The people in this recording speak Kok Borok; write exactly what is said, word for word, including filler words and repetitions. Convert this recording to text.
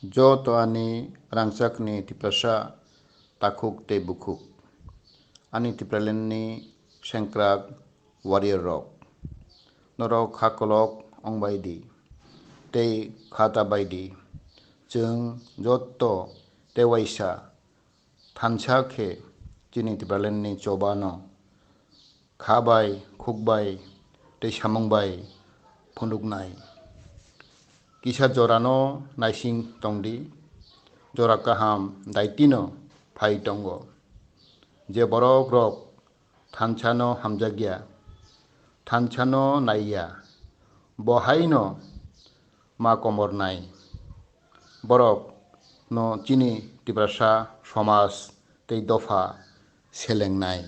Joto ani rangchakni Tiprasa takhuk tei bukhuk, ani Tipralandni sengkrak warrior rok, norok kha kolok ongbai di tei kha ta bai di. Chwng joto tewaisa thansa khe chini Tipralandni chobano kha bai, khuk bai tei samung bai phunuknai. Kisa jorano naising tongdi, jora kaham daitino phai tongo. Je borok rok thansano hamjakya, thansano naiya, bo haino ma komornai. Borok no chini Tiprasa somaj tei dopha selengnai.